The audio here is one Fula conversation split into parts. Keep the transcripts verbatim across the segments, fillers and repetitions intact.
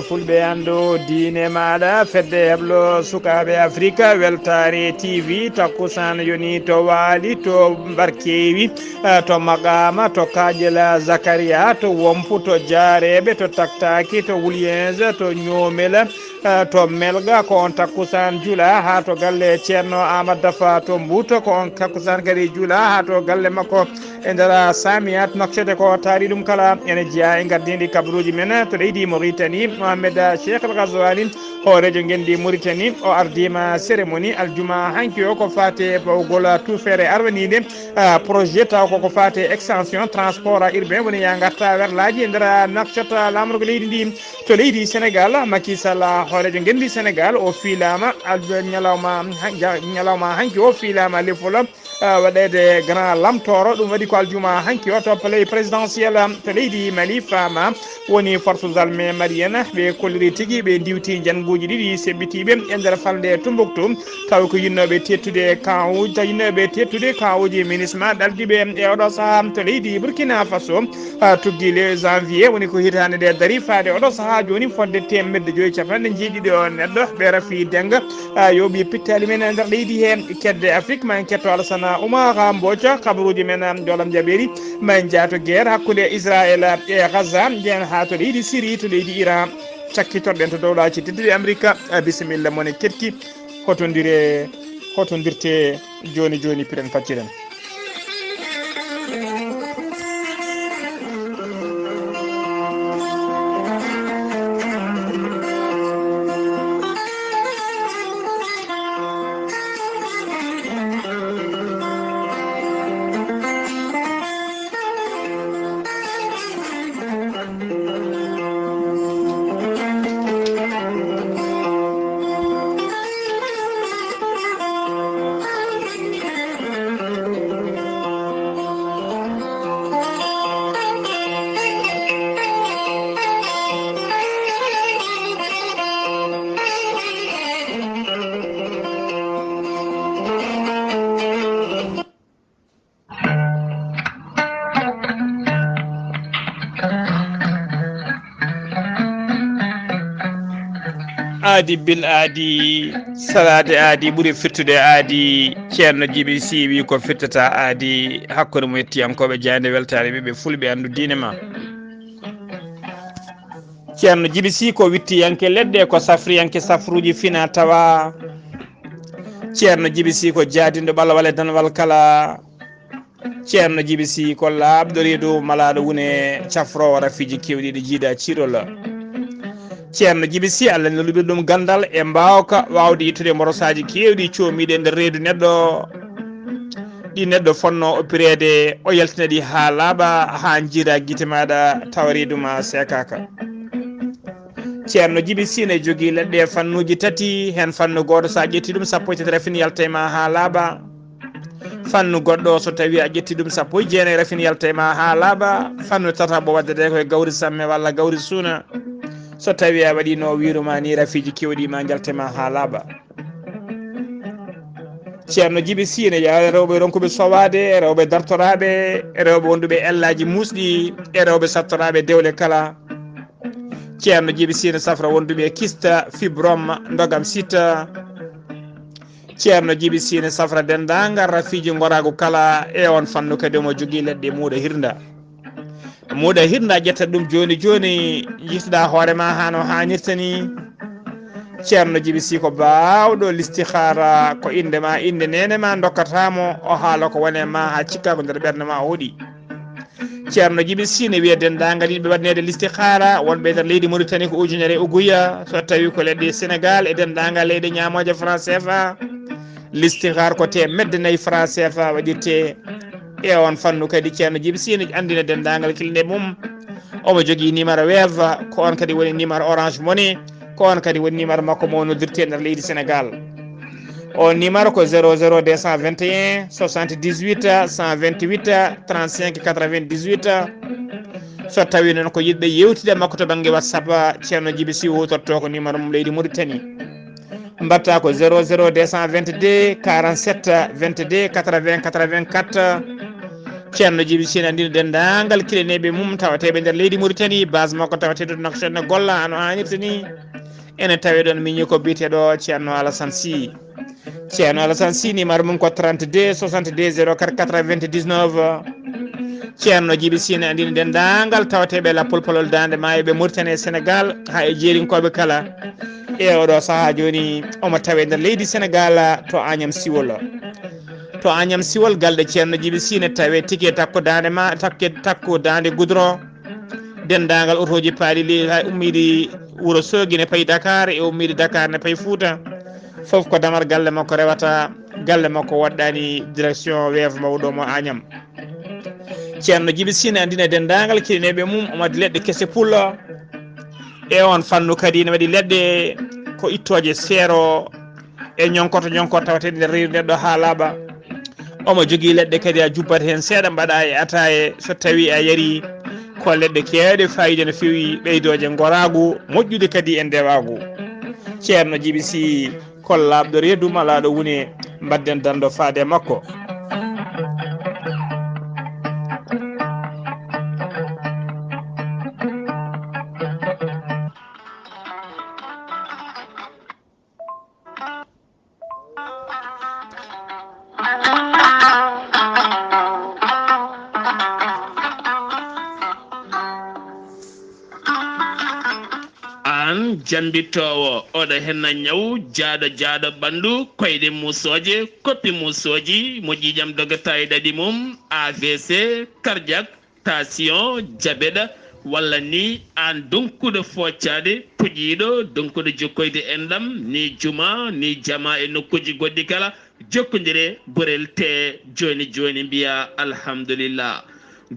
Fulɓe anndu diine maaɗa, fedde heblo sukaaɓe Afrika, Weltaare T V, takkusaan yoni to Waali, to Barkeewi, eh, to Maqaama, to Kaaƴela Zakariya, to Wompu, to Jaareeɓe, to Taktaaki, to Wuliyees, to Ñoomel, eh, to Melga, ko on takkusaan jula haa to galle Ceerno Aamadu Dafa to Mbuuto, ko on takkusaan kadi jula haa to galle makko e nder Samiyat Nouakchott. Ko taari ɗum kala ene jeyaa e ngardiiɗi kabaruuji men to leydi Mauritanie. Mohamed Cheikh El Ghazouani, hooreejo ngenndi Mauritanie, o ardiima cérémonie aljuma hanki o ko faati e pawgol tuufeere arwaniinde, ah, projet taw koko faati e extension transport urbain woni ya ngarta werlaaji e nder Nouakchott, laamorgo leydi ndi. To leydi Sénégal, Macky Sall, hooreejo ngenndi Sénégal, o fiilaama aljo-, ñalawma han-, ja-, ñalawma hanki o fiilaama lefol, ah, waɗeede grand lamtooro. Ɗum waɗi ko aljuma hanki o to palais présidentiel, ah, to leydi Mali. Faama woni forces armées maliennes, ɓe kolliri tigi, ɓe ndiwti njannguuji ɗiɗi seɓɓitiiɓe e nder falnde Tumbuktu, taw ko yinnooɓe teettude kaawuuji, taw yinnooɓe teettude kaawuuji MINUSMA ɗaldiiɓe e oɗo sahaa to leydi Burkina Faso. Ah, tuggi le janvier woni ko hitaande nde darii faade oɗo sahaa jooni, fodde teemedde joyi capanɗe jeeɗiɗi o neɗɗo ɓe rafi denga, ah, yooɓi pittaali men e nder leydi he kedde Afrique. Ma en ketto Alassane Oumar Mbodj, kabaruuji men, ah, joolam jaɓeeri. Ma en jaato guerre hakkunde Israël e Gaza, njehen haa to leydi Syrie, to leydi Iran. Cakkitorɗen to dowlaaji tedduɗi Amerika. Ah, bisimilla mon e ketki. Hotondire, hotondirte jooni jooni, piren pacciren. Aadi bil aadi, salaade aadi ɓuri firtude aadi. Ceerno Jibi Siiwi ko firtata aadi hakkunde mo yettiyankooɓe jaaynde weltaare ɓiɓɓe fulɓe anndu diine ma. Ceerno Jibi Sii ko wittiyanke leɗɗe, ko safriyanke safruuji fina tawa. Ceerno Jibi Sii ko jaadinɗo ɓalwal e danwal kala. Ceerno Jibi Sii ko laaɓɗo reedu malaaɗo wune cafroowo rafiiji keewɗi ɗi jiida ciirol. Ceerno Jibi Sii, Allah ne luɓiri ɗum ganndal e mbaawka waawde ittude mborosaaji keewɗi coomiiɗi e nder reedu neɗɗo. Ɗi neɗɗo fonnoo oppireede, o yaltina ɗi haa laaɓa, haa njiira gite maaɗa tawa reedu ma seekaaka. Ceerno Jibi Sii ne jogii leɗɗe fannuuji tati, heen fannu gooto so a ƴetti ɗum sappo e tati rafin yalta e ma haa laaɓa. Fannu goɗɗo so tawi a ƴetti ɗum sappo e jeenayi rafin yalta e ma haa laaɓa. Fannu tataɓo waddete koye gawri samme walla gawri suuna. So tawi a waɗino wiiru ma ni rafiiji kewɗi ma njalta e ma haa laaɓa. Ceerno Jibi Sii ne yaara rewɓe ronkuɓe sowaade, rewɓe dartoraaɓe, rewɓe wonduɓe ellaaji muusɗi, e rewɓe sattoraaɓe dewle kala. Ceerno Jibi Sii ne safra wonduɓe kista, fibrome, ndogam sita. Ceerno Jibi Sii ne safra denndaangal rafiiji ngoraagu kala, e on fannu kadi omo jogii leɗɗe muuɗa hirnda. Muuɗa hirnda ƴetta ɗum jooni jooni, yiytoɗa hoore ma haa no haanirta ni. Ceerno Jibi Sii ko baawɗo listihaara, ko innde ma, innde neene ma ndokkata mo, o haala ko woni e ma haa cikka ko nder ɓernde ma o hoɗi. Ceerno Jibi Sii ne wiya denndaangal yiɗɓe waɗneede listihaara wonɓe e nder leydi Mauritanie ko ujunere uguya, so tawi ko leɗɗe Sénégal e denndaangal leyɗe ñaamooje franc C F A. Listihaar ko teemedde nayi franc C F A waɗirte. E on fannu kadi Ceerno Jibi Sii ne anndina denndaangal kilɗe mum. Omo jogii numéro Wave, ko on kadi woni numéro Orange Money, ko on kadi woni numéro makko mo noddirte nder leydi Sénégal. O numéro ko zéro zéro deux cent vingt et un soixante-dix-huit cent vingt-huit trente-cinq quatre-vingt-dix-huit. So tawi noon ko yiɗɓe yewtide makko to bannge WhatsApp, Ceerno Jibi Sii hutorto ko numéro mum leydi Mauritanie. Mbatta ko zéro zéro deux cent vingt-deux quarante-sept vingt-deux quatre-vingts quatre-vingt-quatre. Ceerno Jibi Sine anndina denndaangal kiɗaneeɓe mum tawateeɓe nder leydi Mauritanie, base makko tawateeɗo Nouakchott no golla no haanirta ni. Ene tawee ɗoon miñi ko biyeteeɗo Ceerno Alassane Sy. Ceerno Alassane Sy, numéro mum ko trente-deux soixante-deux zéro quatre quatre-vingt-dix-neuf. Ceerno Jibi Sine anndina denndaangal tawateeɓe lappol palol Daande Maayo ɓe Mauritanie e Sénégal, haa e jeerinkooɓe kala. E oɗo sahaa jooni, omo tawee nder leydi Sénégal to Agnam Siwol. To Agnam Siwol, galɗe Ceerno Jibi Sine tawee tike takko daande ma, takke, takko daande goudron. Denndaangal otooji paaɗi li-, hay ummiiɗi Wuro Soogi ne payi Dakar, e ummiiɗi Dakar ne payi Fuuta. Fof ko damar galle makko rewata, galle makko waɗɗaani direction weevo mawɗo mo Agnam. Ceerno Jibi Sine anndina denndaangal kiɗaneeɓe mum, omo waɗi leɗɗe kese pullo. E oon fannu kadi ene waɗi leɗɗe ko ittooje seero e ñonkoto ñonkoto tawateeɗe nder reedu neɗɗo haa laaɓa. Omo jogii leɗɗe kadi a jubbat heen seeɗa mbaɗa e ataaye so tawii a yarii. Ko leɗɗe keewɗe faayiida no feewi, ɓeydooje ngoraagu, moƴƴude kadi e ndewaagu. Ceerno Jibi Sy, kollaaɗo reedu malaaɗo wune, mbaɗden danndo faade e makko. Aan jambittoowo, oɗo henna ñaw jaaɗo jaaɗo ɓanndu, koyɗe muusooje, koppi muusooji, mo ƴiiƴam dogata e ɗaɗi mum, A V C, cardiaque, tension, diabète, walla ni aan donkuɗo foccaade, puƴiiɗo, donkuɗo jokkoyde enɗam, ni juma, ni jama e nokkuuji goɗɗi kala, jokkondire Gorel Tee jooni jooni, mbiya alhamdulillah.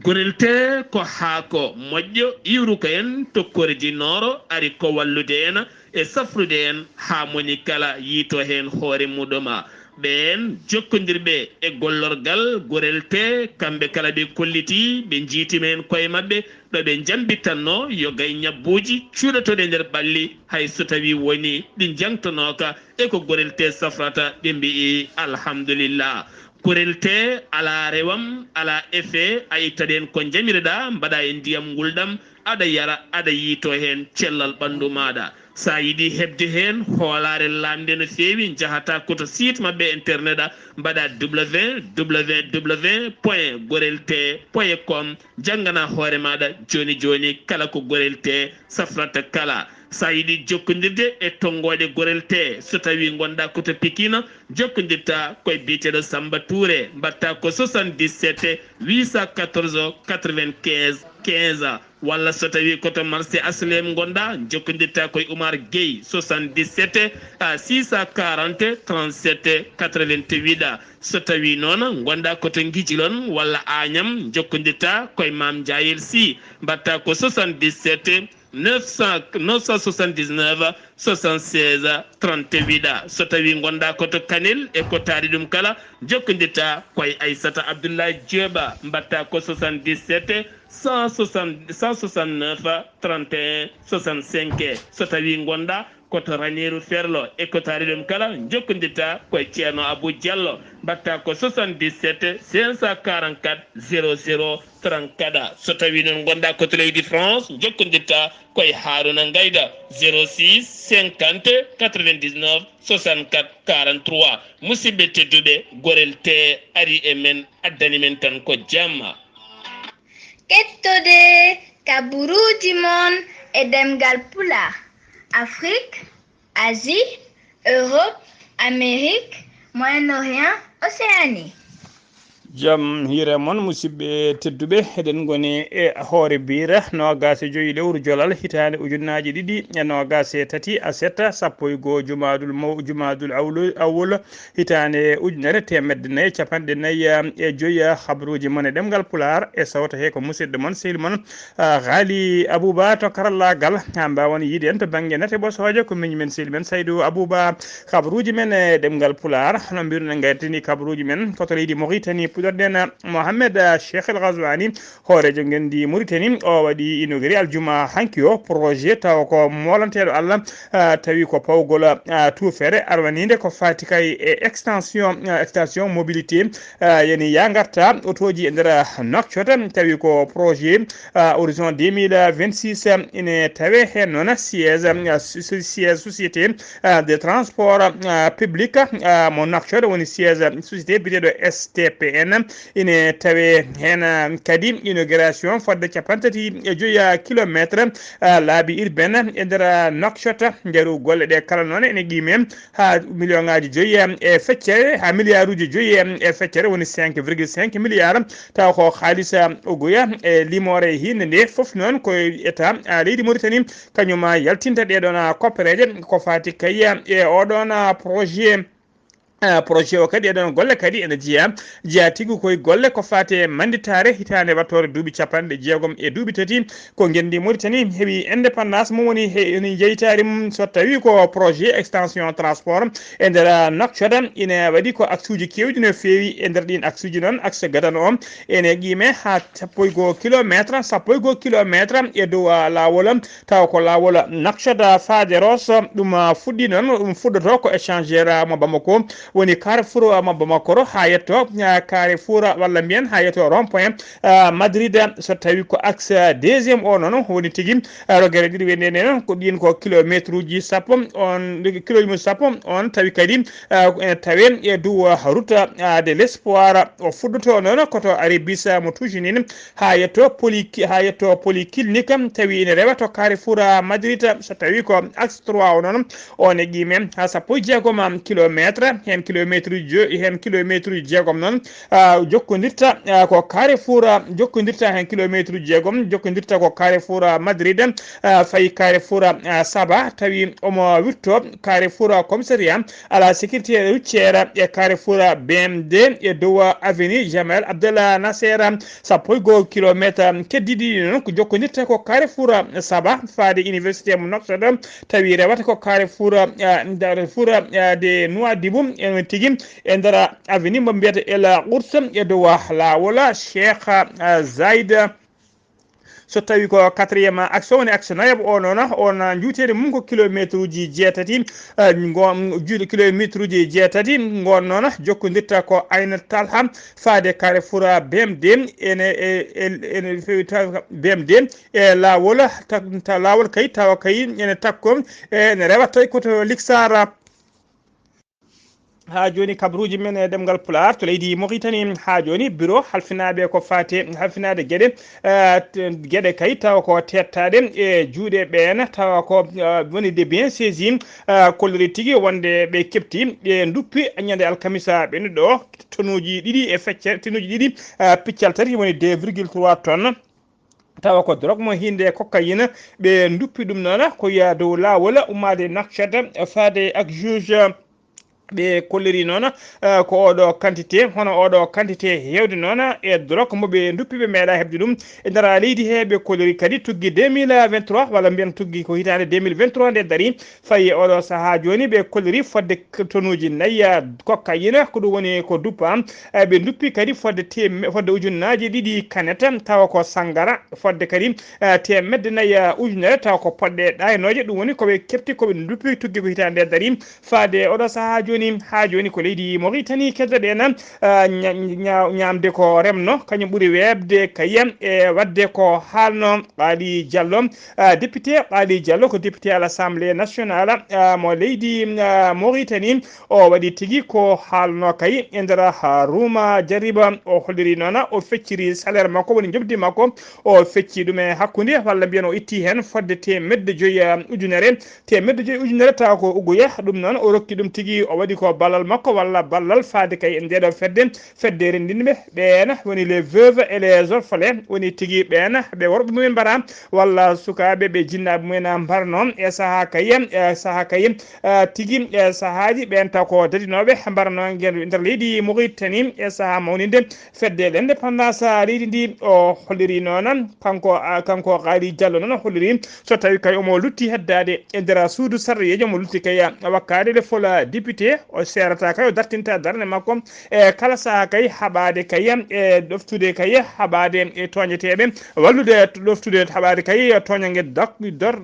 Gorel Tee ko haako moƴƴo, iwruko en to kordi nooro, ari ko wallude en e safrude en haa moni kala yiito heen hoore muɗum. Ɓeen jokkondirɓe e gollorgal Gorel Tee, kamɓe kala ɓe kollitii, ɓe njiitima heen koye maɓɓe, ɗo ɓe njambitanno yo gay ñabbuuji cuuɗotooɗi e nder ɓalli, hay so tawii woni ɗi njangtonooka, e ko Gorel Tee safrata, ɓe mbi'i alhamdulillah. Gorel Tee alaa rewam, alaa effet, a ittat heen ko njamiroɗaa, mbaɗaa e ndiyam ngulɗam, aɗa yara, aɗa yiito heen cellal ɓanndu maaɗa. So a yiɗi heɓde heen hoolaare laamnde no feewi, njahataa ko to site maɓɓe internet, a mbaɗa www point gorel tee point com, njanngana hoore maaɗa jooni jooni kala ko Gorel Tee safrata kala. So a yiɗi jokkondirde e tonngooɗe Gorel Tee, so tawii ngonɗaa ko to Pikine, jokkondirtaa ko e biyeteeɗo Samba Touré, mbaɗtaa ko soixante-dix-sept huit cent quatorze quatre-vingt-quinze quinze. Walla so tawii ko to marché H L M ngonɗaa, jokkondirtaa ko e Oumar Gueye, soixante-dix-sept six cent quarante trente-sept quatre-vingt-huit. So tawii noon ngonɗaa ko to Ngijilon walla Agnam, jokkondirtaa ko e Maam Njaayel Sy, mbaɗtaa ko soixante-dix-sept neuf cent, neuf cent soixante-dix-neuf soixante-seize trente-huit. So tawii ngonɗaa ko to Kanel e ko taari ɗum kala, jokkondirtaa ko e Aissata Abdoulaye Diop, mbaɗtaa ko soixante-dix-sept cent soixante, cent soixante-neuf trente et un soixante-cinq. So tawii ngonɗaa ko to Raneeru Ferlo e ko taari ɗum kala, jokkondirtaa ko e Ceerno Abou Diallo, mbaɗtaa ko soixante-dix-sept cinq cent quarante-quatre zéro zéro trente-quatre. So tawii noon ngonɗaa ko to leydi France, jokkondirtaa ko e Haaruna Ngayda, zéro six cinquante quatre-vingt-dix-neuf soixante-quatre quarante-trois. Musidɓe tedduɓe, Gorel Tee ari e men, addani men tan ko jamma. Kettode kaburuuji mon e ɗemngal Pulaar, Afrik, Asie, Europe, Amérique, Moyen-Orient, Océanie. Jam hiire mon, musidɓe tedduɓe. Eɗen ngoni e hoore biire noogaas e joyi lewru Jolal, hitaande ujunnaaji ɗiɗi e noogaas e tati, aset, sappo e goo Jumaadul Maw-, Jumaadul Awlu-, Awwul, hitaande ujunere teemedde nayi e capanɗe nayi e joyi. Habruuji mon e ɗemngal Pulaar e sawto he ko musidɗo mon, sehil mon, ah, Ghali Abouba to karallaagal. Haa mbaawen yiide en to bannge nate ɓosooje, ko miñi men, sehil men Saydou Abouba. Habruuji men e ɗemngal Pulaar, hono mbiruɗen, ngayrtini habruuji men ko to leydi Mauritanie. Jordan Mohamed Cheikh El Ghazouani, hooreejo ngenndi Mauritanie, o waɗi inauguré aljuma hanki o projet tawa ko moolanteeɗo Allah, ah, tawi ko pawgol, ah, tuufere arwaniinde ko faati kay e extension, ah, extension mobilité, ah, yani ya ngarta otooji e nder Nouakchott, tawi ko projet, ah, horizon deux mille vingt-six, ine tawe heen noon siège, ah, so-, so-, siège société, ah, de transport, ah, public, ah, mo Nouakchott, woni siège société biyeteeɗo S T P N. Ine tawe heen, ah, kadi inauguration fodde capanɗe tati e joyi, ah, kilometre, ah, laabi urbaine e nder, ah, Nouakchott. Nderu golle ɗe kala noon ene qiime haa million ŋaaji joyi, ah, e feccere, haa milliard uji joyi, ah, e feccere, woni cinq virgule cinq milliard. Tawa ko haalis, ah, uguya e limoore hiinde nde fof noon ko État, ah, leydi Mauritanie kañum, ah, yaltinta ɗee ɗoon, ah, koppereeje ko faati kay, ah, e oo ɗoon, ah, projet. Ah, projet o kadi, e ɗoon golle kadi ene jeyaa, jeyaa tigi koye golle ko faati e mannditaare hitaande wattoore duuɓi capanɗe jeegom e duuɓi tati ko ngenndi Mauritanie heɓi indépendance mum, woni he, woni jeytaari mum so tawi ko projet extension transport e nder, ah, Nouakchott. Ine waɗi ko axe uji keewɗi no feewi, e nder ɗiin axe uji noon axe gadano o ene qiime haa sappo e goo kilometre, sappo e goo kilometre e dow, ah, laawol, tawa ko laawol Nouakchott faade Ross. Ɗum, ah, fuɗɗi noon, ɗum fuɗɗoto ko échangeur, ah, mo Bamako, woni carrefour, ah, mo Bamako haa yetto, ah, carrefour, ah, walla mbiyen haa yetto rond point, ah, Madrid. So tawi ko axe, ah, deuxième o noon woni tigi, ah, rogere ɗiɗi wiyetee noon ko ɗiin ko kilometre uji sappo, on kiloji mum sappo on tawi kadi, ah, ene tawe e dow, ah, route, ah, de l'espoir. O fuɗɗoto noon ko to Arabie Saoudite mo Toujinin haa yetto poly, haa yetto polyclinique, tawi ene rewa to carrefour, ah, Madrid. So tawi ko axe trois o noon, o ne qiime haa sappo e jeegom kilometre, heen kilometre uji jo-, heen kilometre uji jeegom noon, ah, jokkondirta, ah, ko carrefour, ah, jokkondirta heen kilometre uji jeegom, jokkondirta ko carrefour, ah, Madrid, ah, fayi carrefour, ah, Saba, tawi omo wirto carrefour, ah, commissariat à la sécurité routière e carrefour, ah, B M D e dow, ah, avenue Jamal Abdallah Nasser, sappo e goo kilometre keddiiɗi ɗi noon ko jokkondirta ko carrefour, ah, Saba faade université mo Nouakchott, tawi rewata ko carrefour, ah, carrefour, ah, de Nouadhibou, en tigi e nder avenue mo mbiyata El Ours e dow laawol Cheikh, ah, Zayed. So tawi ko quatrième axe, woni axe nayaɓo o noon, on njuuteede mum ko kilometre uji jeetati, eh, ngo-, juuɗe kilometre uji jeetati, ngoon noon jokkondirta ko Ain Talha faade carrefour B M D, ene, e, e, ene feewi ta-, B M D e laawol, ta-, ta-, laawol kay, tawa kay ene takko, e ene rewa tawi ko to Liksara. Haa jooni, kabaruuji men e ɗemngal Pulaar to leydi Mauritanie. Haa jooni, biro halfinaaɓe ko faati halfinaade geɗe, eh, t-, geɗe kay tawa ko teettaaɗe e juuɗe ɓeen, tawa ko, eh, woni de bien saisi, eh, kolliri tigi wonde ɓe keɓti, ɓe nduppi ñande alkamisa ɓennuɗo tonuuji ɗiɗi e feccere, tonuuji ɗiɗi, eh, piccal tati, woni deux virgule trois tonnes. Tawa ko drogue mo hiinde cocaïne, ɓe nduppi ɗum noon ko yaa dow laawol, ummaade Nouakchott faade ak juge. Ɓe kolliri noon, eh, ko oɗo quantité, hono oɗo quantité heewde noon e drogue mo ɓe nduppi, ɓe meeɗa heɓde ɗum e nder leydi he. Ɓe kolliri kadi tuggi deux mille vingt-trois, walla mbiyen tuggi ko hitaande deux mille vingt-trois nde darii, fayi e oɗo sahaa jooni. Ɓe kolliri fodde k-, tonuuji nayi, eh, cocaïne, ko ɗum woni ko duppa. Eh, ɓe nduppi kadi fodde tem-, fodde ujunnaaje ɗiɗi canette, tawa ko sanngara, fodde kadi, eh, teemedde nayi, eh, ujunere, tawa ko poɗɗe ɗaaynooje. Ɗum woni ko ɓe keɓti, ko ɓe nduppi tuggi ko hitaande nde darii faade oɗo sahaa jooni. Haa jooni ko leydi Mauritanie keddoɗen, eh, ña-, ña-, ñaamde ko remno, kañum ɓuri weeɓde kay e waɗde ko haalno Qaali Jallo. Ah, député Qaali Jallo ko député à l'Assemblée nationale, ah, mo leydi, ah, Mauritanie. O waɗi tigi ko haalno kay e nder, ah, Ruma Jariba. O holliri noon, o fecciri salaire makko, woni njoɓdi makko. O fecci ɗum e hakkunde, walla mbiyen o itti heen fodde teemedde joyi, ah, ujunere. Teemedde joyi ujunere tawa ko uguya. Ɗum noon o rokki ɗum tigi, o waɗi ko ballal makko, walla ballal faade kay e ndeeɗo fedde. Fedde renndinɓe ɓeen woni les veuves et les orphelins, woni tigi ɓeen ɓe worɓe mumen mbaɗa, walla sukaaɓe ɓe jinnaaɓe mumen mbarno e sahaa kay, e sahaa kay, eh, tigi e sahaaji ɓeen taw ko dadinooɓe mbarno ngenndu nder leydi Mauritanie e sahaa mawninde fedde l'indépendance leydi ndi. O holliri noon kanko, ah, kanko Qaali Jallo noon o holliri so tawi kay omo lutti heddaade e nder suudu sarɗiyeejo, omo lutti kay wakkaade le fola député O seerata kay, o dartinta darnde makko e kala sahaa kay, haɓaade kay e ɗoftude kay haɓaade e tooñeteeɓe, wallude ɗoftude haɓaade kay tooñannge dak-, dor-,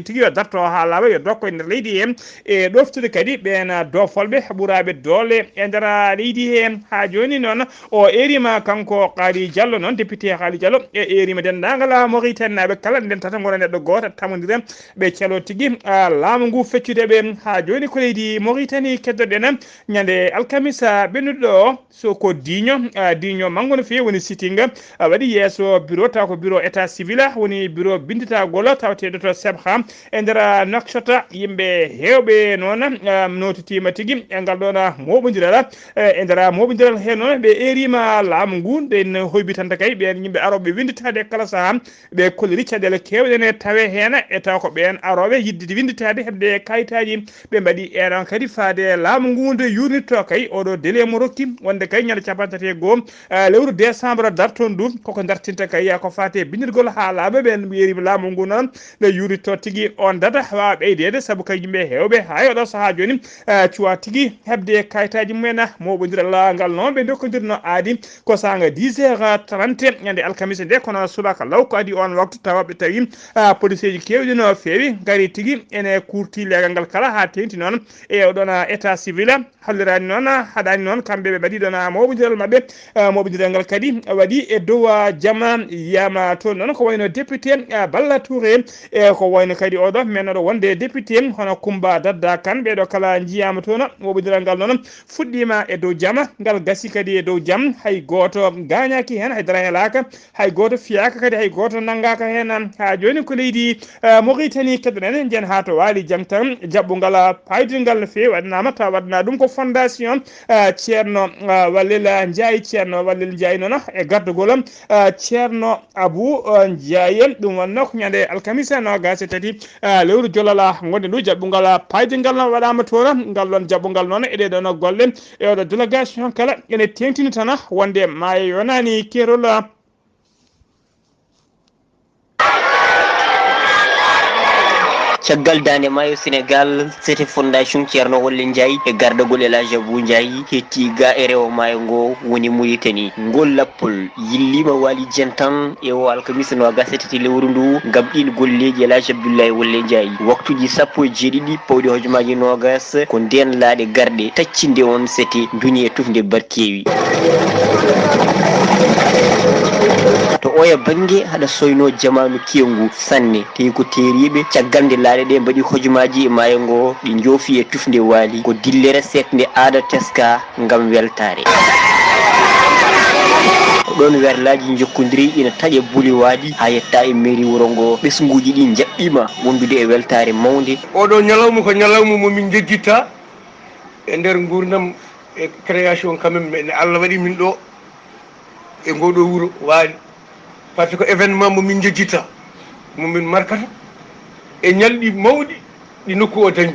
tigi yo darto haa laaɓa, yo dokko e nder leydi he, e ɗoftude kadi ɓeen doofolɓe ɓuraaɓe doole e nder leydi he. Haa jooni noon, o eeriima kanko Qaali Jallo noon, député Qaali Jallo, e eeriima denndaangal Mauritanie naaɓe kala, ndentata ngona neɗɗo gooto, tamondira ɓe calo tigi, a, laamu ngu feccude ɓe. Haa jooni ko leydi Mauritanie keddoɗen ñande alkamisa ɓennuɗo o, so ko diiño, a, diiño manngo no feewi woni sitting, a, waɗi yeeso bureau, taw ko bureau état civil, woni bureau binnditagol tawateeɗo to Sebha e nder Nouakchott. Yimɓe heewɓe noon, a, nootitiima tigi e ngal ɗoon mooɓondiral. E, e nder mooɓondiral he noon, ɓe eeriima laamu ngu, nde hoybitanta kay ɓeen yimɓe arooɓe winnditaade e kala sahaa, ɓe kolliri caɗeele keewɗe ne tawe heen, e taw ko ɓeen arooɓe yiɗde winnditaade, heɓde kayitaaji, ɓe mbaɗi eenon kadi faade laamu ngu nde yuurnitto kay oɗo délai mo rokki, wonde kay ñande cappanɗe tati e goo, eh, lewru décembre darton ndu, koko dartinta kay ko faate binndirgol haa laaɓa. Ɓeen eeriima laamu ngu noon, nde yuurnitto tigi on data, waawa ɓeydeede, sabu kay yimɓe heewɓe haa e oɗo sahaa jooni, eh, cuwa tigi heɓde kayitaaji mumen. Mooɓondiral ngal noon ɓe ndokkondirno aadi ko saanga dix heures trente ñande alkamisa nde, kono subaka law ko adi on waktu tawa ɓe tawi, ah, policeeji keewɗi no feewi ngari tigi ene kuurti leegal ngal kala haa teeŋti noon e oɗon, ah, état civil. Holliraani noon, ah, haɗaani noon kamɓe ɓe mbaɗi ɗoon, ah, mooɓondiral maɓɓe, ah, mooɓondiral ngal kadi waɗi e dow, ah, jama yiyama toon noon ko wayno député, ah, Balla Touré, e ko wayno kadi oɗo men oɗo wonde député hono Coumba Dadda Kane, ɓeeɗo kala njiyaama toon. Mooɓondiral ngal noon fuɗɗiima e dow jama, ngal gasi kadi e dow jam, hay gooto gaañaaki heen, hay dara helaaka, hay gooto fiyaaka kadi, hay gooto nanngaaka heen. Haa jooni ko leydi, eh, Mauritanie keɗoɗen, njen haa to Waali Jang tan, jaɓɓungal, ah, paydingal no feewi waɗanaama, tawa waɗanaa ɗum ko fondation, eh, Ceerno, eh, Wallel Njaay, Ceerno Wallel Njaay noon e gardagol, eh, Ceerno Abu, eh, Njaay. Ɗum wonnoo ko ñande alkamisa noogaas e tati, ah, lewru jolal, ah, ngonɗen ndu, jaɓɓungal, ah, paydingal noon waɗaama toon. Ngal ɗoon jaɓɓungal noon e ɗee ɗoon golle e oɗo délégation kala ene teeŋtini tan wonde maayo yonaani keerol, ah. Caggal Daande Maayo Senegaal, Sete Fondation Ceerno Wallel Njaay e gardagol El Hadj Abuu Njaay hetti ga e rewo maayo ngo woni Muritani. Ngol lappol yilliima Waali Jan tan e o alkamisa noogaas e tati lewru ndu ngam ɗiin golleeji El Hadj Abdullaahi Wallel Njaay. Waktuuji sappo e jeeɗiɗi pawɗi hojomaaji noogaas ko ndeen laaɗe garɗe taccinde on sete nduni e tufnde barkeewi. To oya bannge haɗa soynoo jamaanu keewngu sanne, tawi ko teeriiɓe caggal nde laaɗe ɗee mbaɗi hojomaaji e maayo ngo, ɗi njoofi e tufnde Waali, ko dillere seeknde aada teskaa ngam weltaare. Ko ɗoon werlaaji njokkondiri ina taƴa buli Waali haa yetta e meeri wuro ngo, ɓesnguuji ɗii njaɓɓiima wondude e weltaare mawnde. Oɗo ñalawma ko ñalawma mo min njejjittaa e nder nguurndam e création quand même, mais Allah waɗi min ɗo e ngoɗo wuro Waali, par ce que événement mo min njejjita, mo min markata e ñalɗi mawɗi ɗi nokku o dañi,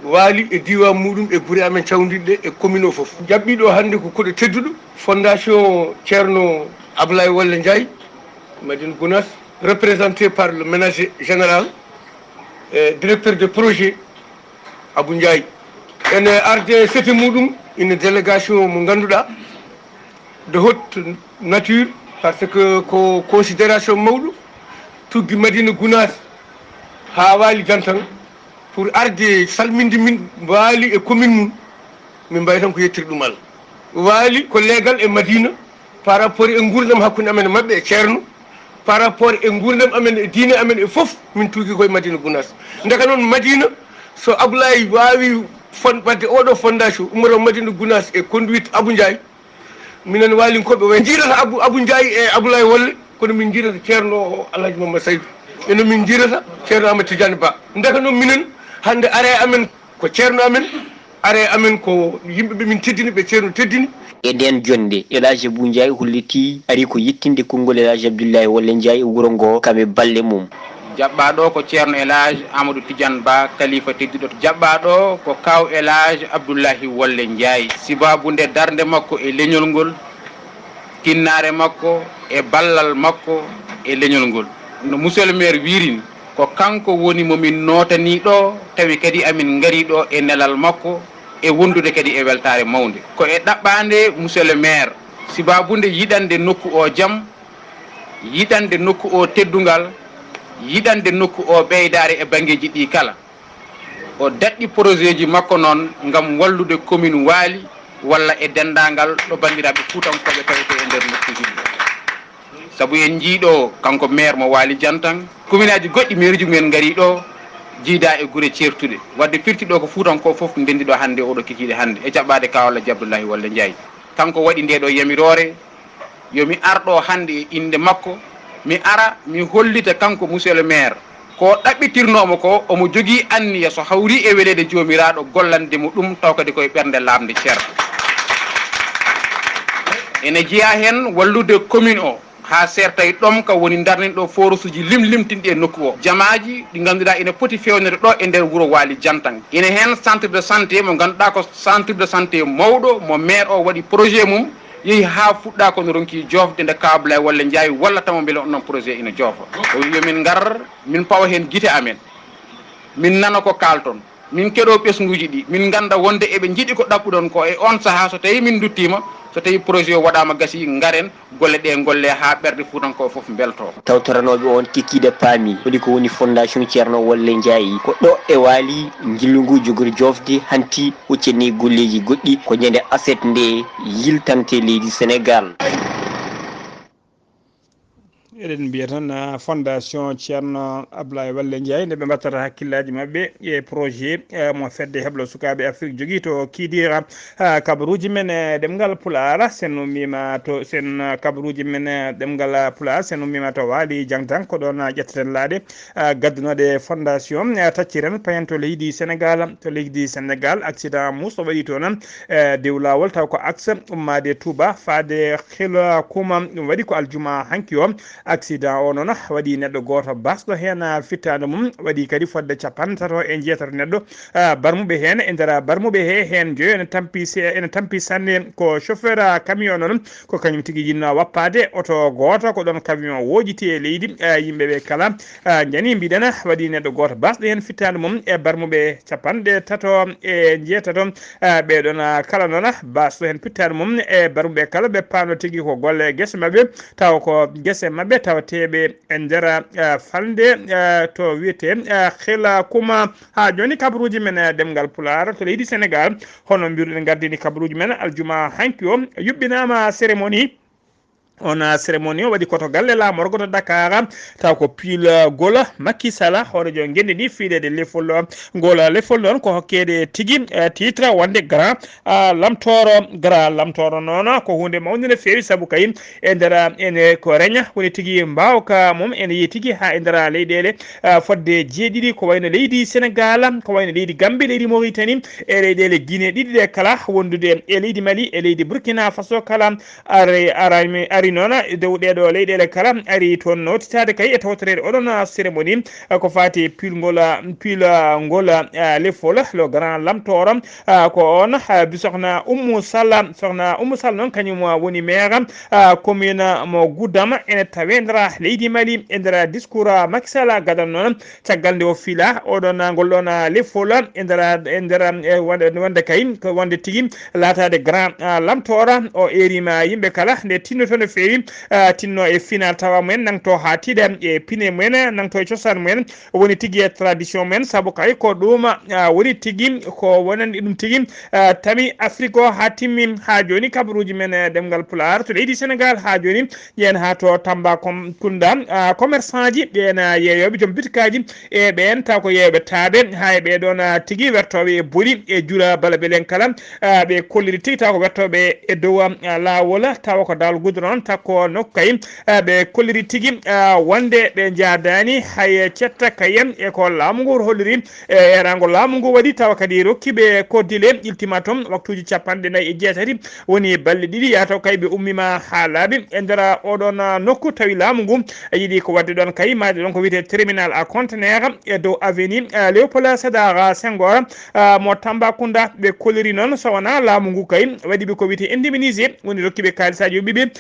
Waali e diiwaan muɗum e gure amen cawndiɗɗe e commune o fof. Jaɓɓiiɗo hannde ko koɗo tedduɗo, fondation Ceerno Ablaye Wallel Njaay, Madina Gounass, représenté par le ménager général, e directeur de projet Abou Ndiaye. Ene arde sete muɗum, une délégation mo ngannduɗaa, de haute nature, par ce que ko considération mawɗo tuggi Madina Gounass haa Waali Jantan pour arde salminde min Waali e commune mum. Min mbawi tan ko yettude ɗum Allah. Waali ko leegal e Madina par rapport e nguurndam hakkunde amen e maɓɓe e ceerno, par rapport e nguurndam amen e diine amen e fof, min tuugi koye Madina Gounass. Ndeka noon Madina, so Ablaye waawi fon-, waɗde oɗo fondation, ummoro Madina Gounass e conduite Abou Ndiaye, minen Waalinkooɓe way njiirata Abou, Abou Ndiaye e Ablaye Wolle, kono min njiirata ceerno o Alhaji Mamadou Saydou. Eno min njiirata ceerno Amadou Tidiane Ba. Ndeka noon minen, hannde are amen ko ceerno amen, are amen ko yimɓe ɓe min teddini, ɓe ceerno teddini. E ndeen jonnde, El Hadj Abou Ndiaye hollitii ari ko yettinde konngol El Hadj Abdullahi Wolle Ndiaye e wuro ngo kam e balle mum. Jaɓɓaaɗo ko ceerno El Hadj Amadou Tidiane Ba, kalifa tedduɗo. Jaɓɓaaɗo ko kaaw El Hadj Abdullahi Wolle Ndiaye. Sibaabu nde darnde makko e leñol ngol, tinnaare makko e ballal makko e leñol ngol. No Monsieur le maire wiiri ni, ko kanko woni mo min nootanii ɗo, tawi kadi amin ngarii ɗo e nelal makko, e wondude kadi e weltaare mawnde. Ko e ɗaɓɓaande, monsieur le maire, sibaabude yiɗande nokku o jam, yiɗande nokku o teddungal, yiɗande nokku o ɓeydaare e banngeeji ɗi kala. O daɗɗi projet ji makko noon ngam wallude commune Waali walla e denndaangal ɗo banndiraaɓe Fuutankooɓe tawetee e nder nokkuuji ɗi. Sabu en njii ɗo kanko maire mo Waali Jantan, commune aji goɗɗi maire ji mumen ngarii ɗo, jiidaa e gure ceertuɗe. Wadde firti ɗo ko Fuutankoo fof ndenndi ɗo hannde oɗo kikiiɗe hannde e jaɓɓaade Kaw Alhaji Abdullahi Walla Njaay. Kanko waɗi nde ɗo yamiroore, yo mi ar ɗo hannde e innde makko, mi ara mi hollita kanko monsieur le maire ko ɗaɓɓitirnoomo ko, omo jogii anniya so hawri e weleede Joomiraaɗo gollande mo ɗum taw kadi koye ɓernde laaɓnde ceerno. Ene jeyaa heen wallude commune o haa seerta e ɗomka woni darninɗo forusuji limlimtinɗi e nokku o. Jamaaji ɗi ngannduɗaa ina poti feewnede ɗo e nder wuro Waali Jantan. Ina heen centre de santé mo ngannduɗaa ko centre de santé mawɗo mo maire o waɗi projet mum, yehi haa fuɗɗa kono ronki joofde nde Kaw Ablaye Walla Njaay walla tama mbele on noon projet ina joofa. O wi yo min ngar min pawa heen gite amen, min nana ko kaalton, min keɗo ɓesnguuji ɗi, min ngannda wonde eɓe njiɗi ko ɗaɓɓuɗon ko. E on sahaa so tawi min nduttiima, so tawi projet o waɗaama gasi, ngaren golle ɗe ngolle haa ɓerɗe Fuutankooɓe fof mbelto. Tawtoranooɓe on kikiiɗe paami holi ko woni Fondation Ceerno Walla Njaay ko ɗo e Waali njillu ngu jogori joofde hanti, huccani golleeji goɗɗi ko ñande aset nde yiltante leydi Senegaal. Eɗen mbiya tan ah, fondation ceerno Ablaye Walla Ndiaye nde ɓe mbattata hakkillaaji maɓɓe e projet eh, mo fedde heblo sukaaɓe Afrique jogii to kiidiira ah, kabaruuji men e ɗemngal Pulaar. Sen ummiima to sen ah, kabaruuji men e ɗemngal Pulaar, sen ummiima to Waali Jangtan, ko ɗoon ah, ƴetteten laaɗe ah, gaddunooɗe fondation ah, tacciren payen to leydi Senegaal. To leydi Senegaal, accident muuso waɗi toon e dow laawol, taw ko axe ummaade Touba faade Xila Kuma. Ɗum waɗi ko aljuma hanki o. Accident o noon waɗi neɗɗo gooto basɗo heen fittaandu mum, waɗi kadi fodde capanɗe tato e njeetato neɗɗo ah, barmuɓe heen. E nder barmuɓe he heen joyo ene tampi se- ene tampi sanne. Ko chauffeur ah, camion noon, ko kañum tigi yinnoo wappaade oto gooto, ko ɗoon camion wooƴiti e leydi. Ah, yimɓe ɓe kala ah, njani mbiɗen waɗi neɗɗo gooto basɗo heen fittaandu mum e barmuɓe capanɗe tato e njeetato. Ah, ɓee ɗoon ah, kala noon basɗo heen fittaandu mum e barmuɓe kala ɓe paamno tigi ko golle gese maɓɓe, taw ko gese maɓɓe tawateeɓe e nder ah, falnde ah, to wiyetee ah, Xila Kuma. Haa jooni kabaruuji men eh, ɗemngal Pulaar to leydi Senegaal, hono mbiruɗen gardini kabaruuji men aljuma hanki o, yuɓɓinaama cérémonie. On ah, cérémonie o waɗi ko to galle laamorgo to Dakar, taw ko piilgol Macky Sall, hooreejo ngenndi ndi fiileede lefol. Ngol lefol noon ko hokkeede tigi eh, titre wonde grand ah, lamtooro. Grand lamtooro noon ko huunde mawnde no feewi, sabu kay e nder ah, ene ko reña woni tigi mbaawka mum ene yehi tigi haa e nder ah, leyɗeele ah, fodde jeeɗiɗi, ko wayno leydi Senegaal, ko wayno leydi Gambie, leydi Mauritanie, e leyɗeele Guinée ɗiɗi ɗe kala, wondude e leydi Mali e leydi Burkina Faso kala. Ari arani- ari noon e dow ɗeeɗo leyɗeele kala, ari toon nawtitaade kay e tawtoreede oɗon cérémonie ah, ko faati pilgol ah, pilgol ah, lefol, le grand lamtooro. Ah, ko oon ah, bi sohna Ummu Sall. Sohna Ummu Sall noon kañum ah, woni maire ah, commune mo Gudam, ene tawee ndera leydi Mali. E ndera discours ah, Macky Sall gadano noon, caggal nde o fiila oɗon ah, ngol ɗoon ah, lefol e ndera e ndera e wonde wonde kay ko wonde tigi laataade grand ah, lamtooro. O eeriima yimɓe kala nde tinnoto no feewi, ah, tinno e final tawa mumen, nangto haa tiiɗa e pine mumen, nangto e cosaan mumen, woni tigi e tradition mumen, sabu kay ko ɗum ah, woni tigi ko wonani ɗum tigi ah, tami Afrique o haa timmi. Haa jooni kabaruuji men eh, ɗemngal Pulaar to leydi Senegaal haa jooni, ƴeen haa to Tamba Kom- Kunda, ah, commerçant ji ɓeen ah, yeeyooɓe joom bitikaaji e ɓeen taw ko yeeyooɓe taaɓe, haa e ɓee ɗoon ah, tigi wertooɓe e boli e jula balabelen kala, ah, ɓe kolliri tigi taw ko wertooɓe e dow ah, laawol, tawa ko dal gudron takko nokku kay, ah, ɓe kolliri tigi ah, wonde ɓe njaadaani hay cetta kay e ko laamu ngu holliri e eeraango laamu ngu waɗi, tawa kadi rokki ɓe koddile iltima toon waktuuji capanɗe nayi e jeetati, woni balɗe ɗiɗi yahata kay ɓe ummiima haa laaɓi e nder oɗon nokku, tawi laamu ngu yiɗi ko waɗde ɗoon kay, maayde ɗoon ko wiyetee terminal à conteneur e dow avenue eh, Léopold Sédar Senghor ah, mo Tambacounda. Ɓe kolliri noon so wonaa laamu ngu kay waɗi ɓe ko wiyetee indemnisé, woni rokki ɓe kaalisaaji o ɓiɓe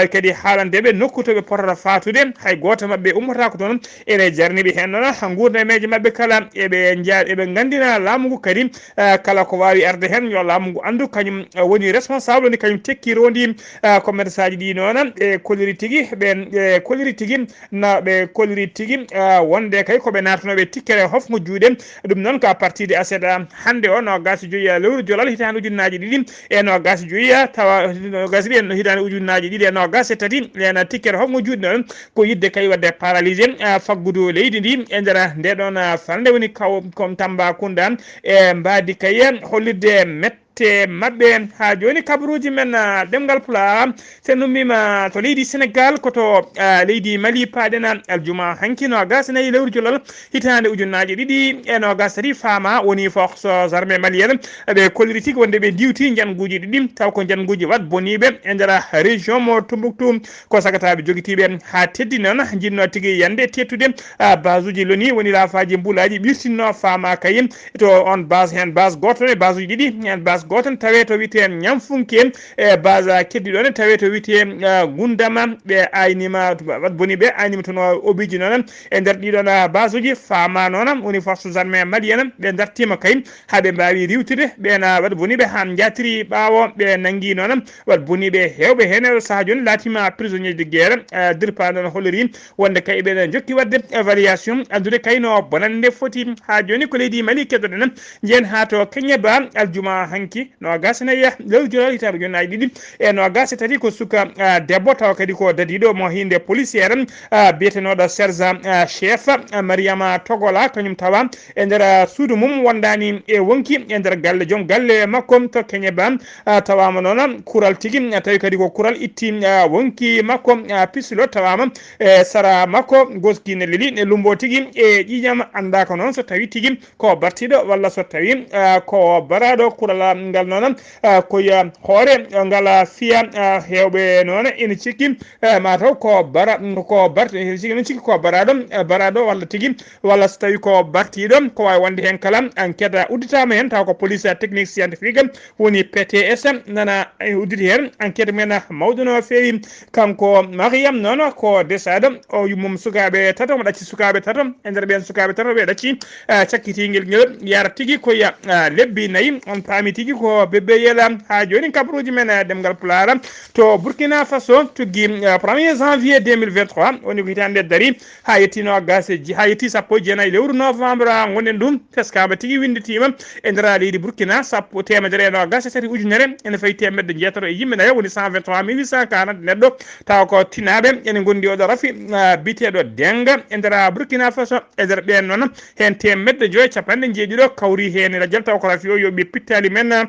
Kadi haalande ɓe nokku to ɓe potata faatude, hay gooto maɓɓe ummotaako toon. Ene jarni ɓe heen noon nguurnameeje maɓɓe kala, eɓe nja-, eɓe nganndina laamu ngu kadi, eh, kala ko waawi arde heen, yo laamu ngu anndu kañum, eh, woni responsable, woni kañum tekki rondi, eh, commerçant ji ɗi noon, ɓe kolliri tigi, ɓe, ɓe kolliri tigi, na ɓe kolliri tigi, eh, wonde kay ko ɓe naatnooɓe tikkere hofngo juuɗe. Ɗum noon ko à partir de aset, eh, hannde o noogaas e joy, eh, lewru jolal hitaande ujunnaaji ɗiɗi e noogaas e joy, eh, tawa noogaas e ɗiɗi en hitaande ujunnaaji ɗiɗi e noogaas e tati, ena tikkere hofngo juuɗe noon ko yiɗde kay waɗde paralysé, eh, faggudu leydi ndi e nder nde ɗoon, eh, falnde woni kaw, kon Tambacounda, e mbaadi kay hollirde mette maɓɓe. Haa jooni kabaruuji men, ah, ɗemngal Pulaar, so en ummiima to leydi Senegaal, ko to, ah, leydi Mali paaɗen, ah, aljuma hanki noogaas e nayi lewru jolal hitaande ujunnaaji ɗiɗi e noogaas tati, faama woni force armée malienne, ɓe kolliri tigi wonde ɓe diwti njannguuji ɗiɗi, taw ko njannguuji waɗ boniiɓe e nder région mo Tumbuktu, ko sagataaɓe jogitiiɓe haa teddi noon, njinnoo tigi yande teettude, ah, basuuji loni woni laafaaji mbulaaji ɓirtinnoo faama kay to on base heen, base gooto e basuuji ɗiɗi, heen base gooto ne tawee to wiyetee Ñamfunke, e base keddiiɗo ne tawee to wiyetee, ah, Gundama. Ɓe aynima, waɗ boni ɓe aynima toon o obiiji noon e nder ɗiɗon, ah, basuuji faama noon woni force armée malienne ɓe dartiima kay haa ɓe mbaawi riiwtude ɓeen, ah, waɗ boni ɓe haa njaatiri ɓaawo ɓe nanngi noon waɗ boni ɓe heewɓe heen e oo sahaa jooni laatiima prisonnier de guerre, ah, dirpa noon holliri wonde kay ɓeɗen jokki waɗde évaluation, anndude kay no bonannde foti. Haa jooni ko leydi Mali keddoɗen, njehen haa to Keñeba, aljuma hanki, noogaas e nayi lewru jolal hitaande ujunnaaji ɗiɗi e noogaas e tati, ko suka, ah, debbo, tawa kadi ko dadiiɗo mo hiinde policière, ah, biyetenooɗo sergent, ah, chef, ah, Mariama Togola, kañum tawa e nder, ah, suudu mum wondaani e wonki e nder galle, joom galle makko to Keñeba, ah, tawaama noon kural tigi, ah, tawi kadi ko kural itti, ah, wonki makko, ah, pisilo tawaama e sara makko, goski ne leli, ne lumbo tigi e ƴiiƴam, anndaaka noon so tawi tigi ko bartiiɗo walla so tawi, ah, ko baraaɗo. Kural ngal noon, ah, ko ya hoore ngal fiya, ah, heewɓe noon ene cikki, ah, mataw ko bara-, ko bart-, ene cikki, ene cikki ko baraaɗo, ah, baraaɗo walla tigi, walla so tawi ko bartiiɗo, ko waawi wonde heen kala. Enquête udditaama heen, taw ko police technique scientifique woni P T S, nana, eh, udditi heen enquête men mawɗo no feewi. Kanko Mariam noon ko desaaɗo, o yummum sukaaɓe tato, omo ɗacci sukaaɓe tato. E nder ɓeen sukaaɓe tato ɓe ɗacci, ah, cakkitiingel ngel yara tigi ko ya, ah, lebbi nayi. On paami tigi ko bébé yela. Haa jooni kabaruuji men, ah, ɗemngal Pulaar to Burkina Faso tuggi, ah, premier janvier deux mille vingt-trois, woni ko hitaande dari, haa yetti noogaas e ji-, haa yetti sappo e jeenayi lewru novembre, ah, ngonɗen ɗum. Teskaama tigi winnditiima e nder leydi Burkina, sappo, teemedere e noogaas e tati ujunere, ene fayi teemedde jeetato e yimɓe nayo, woni cent vingt-trois mille huit cent quarante neɗɗo, tawa ko tinaaɓe ene ngondi oɗo rafi, ah, biyeteeɗo Denga e nder Burkina Faso. E nder ɓeen noon, heen teemedde joyo e capanɗe njeeɗiɗo kawri heen e lajal, tawa ko rafi o yoɓi pittaali men, ah,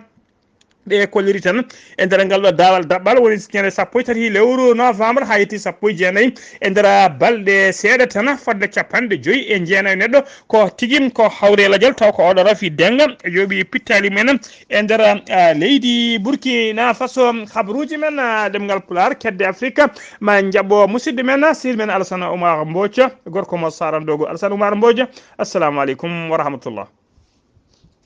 ɗe kolliri tan e nder ngal ɗo daawal daɓɓal woni ñande sappo e tati lewru novembre haa yetti sappo e jeenayi, e nder balɗe seeɗa tan fodde capanɗe joyi e jeenayi neɗɗo ko tigi ko hawre lajal, taw ko oɗo rafi Denga yoɓi pittaali men e nder, ah, leydi Burkina Faso. Habaruuji men, ah, ɗemngal Pulaar, kedde Afrika, ma njaɓɓo musidɗo men, sehil men Alassane Oumar Mbodj, gorko mo Sarandogo. Alassane Oumar Mbodj, assalamu aleykum wa rahmatullah.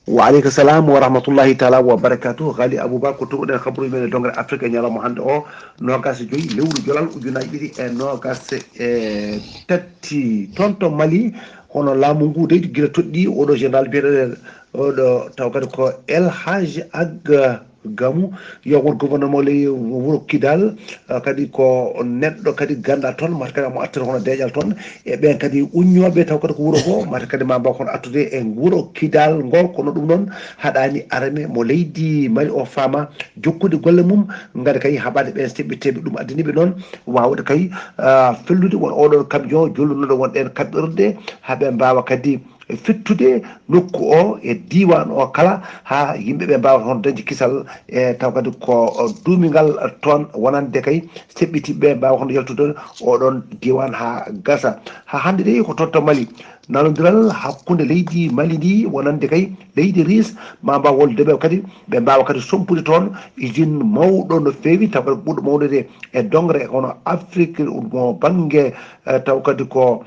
Wa aleykum salam wa rahmatullahi taala wa barakatuh. Ghali Abouba, ko toɓoɗen habaruuji men e dongre Afrique e ñalawma hannde o, noogaas e joyi lewru jolal ujunaaji ɗiɗi e noogaas e tati. Toon to Mali, hono laamu ngu dey gila toɗɗi oɗo général biyeteɗo oɗo taw kadi ko El Hadj Ag Gamu, yo won gouverneur mo ley wuro Kidal, ah, kadi ko neɗɗo kadi ganndal toon, mata kadi mo artir hono deeƴal toon. E ɓeen kadi uññooɓe taw kadi ko wuro ngo, mata kadi ma mbaw kono artude e wuro Kidal ngo, kono ɗum noon haɗaani arame mo leydi Mali o faama jokkude golle mum, ngati kay haɓaade ɓeen seɓɓiteeɓe. Ɗum addani ɓe noon waawde kay, ah, fellude won oɗon camion jollunoɗo won ɗeen kaɓɓirɗe, haa ɓe mbaawa kadi fittude nokku o e diiwaan o kala, haa yimɓe ɓe mbaawa toon dañde kisal, e taw kadi ko duumingal toon wonande kay seɓɓitiiɓe ɓe mbaawa hono yaltude oɗon diiwaan haa gasa. Haa hannde de ko toon to Mali, nanondiral hakkunde leydi Mali ndi wonande kay leydi Ris ma mbaaw wolde ɓe kadi, ɓe mbaawa kadi sompude toon usine mawɗo no feewi, taw kadi ɓurɗo mawnude e dongre hono Afrique mo bannge, eh, taw kadi ko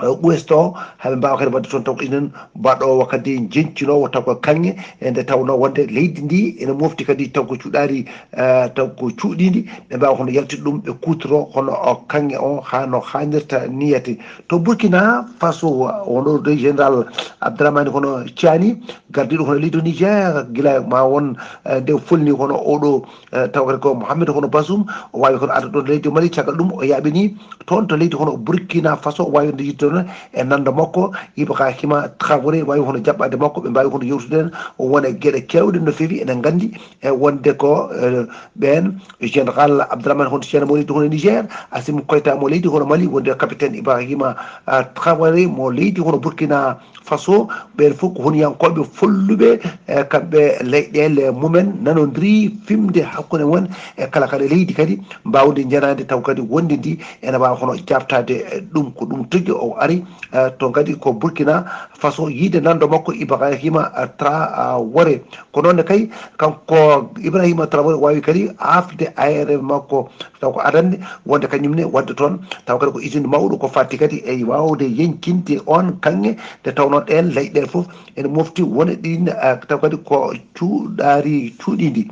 Ɓuwesto, haa ɓe mbaawa kadi waɗde toon taw ko enen mbaɗoowo kadi jeñcinoowo taw ko kaŋŋe, e nde tawnoo wonde leydi ndi ene mofti kadi taw ko cuɗaari, eh, taw ko cuuɗiindi, ɓe mbaawa hono yaltude ɗum, ɓe kuutoroo hono o kaŋŋe o haa no haanirta niyete. To Burkina Faso, wonɗo de Général Abdourahmane hono Tiani, gardiiɗo hono leydi Niger, gila ma won, eh, nde folni hono oɗo, eh, taw kadi ko Mohamed hono Bazoum, o waawi kono arde ɗon leydi Mali, caggal ɗum o yaaɓini toon to leydi hono Burkina Faso, o waawi nde yittude noon e nando makko, Ibrahima Traoré, waawi hono jaɓɓaade makko, ɓe mbaawi hono yewtude en, o wona e geɗe keewɗe no feewi, eɗen nganndi e wonde ko, eh, ɓeen, Général Abdourahmane hono Tiani mo leydi hono Niger, Assimi Goïta mo leydi hono Mali, wonde capitaine Ibrahima, ah, Traoré mo leydi hono Burkina Faso, ɓeen fof ko honiyankooɓe folluɓe, e kamɓe leyɗeele mumen nanondiri fimde hakkunde mumen e kala kala leydi kadi mbaawde njanaande taw kadi wonde ndi ene waawa hono jaabtaade, e ɗum ko ɗum tigi o ari, e to kadi ko Burkina Faso yiide nando makko Ibrahima Traoré. Ko noon ne kay kanko Ibrahima Traoré waawi kadi aafde ayere makko taw ko adannde wonde kañum ne waɗde toon, taw kadi ko usine mawɗo ko fatti kadi e waawde yeñcinde oon kaŋŋe, nde tawnoo ɗeen leyɗeele fof ene mofti wone ɗiin, eh, taw kadi ko cuuɗaari cuuɗiindi.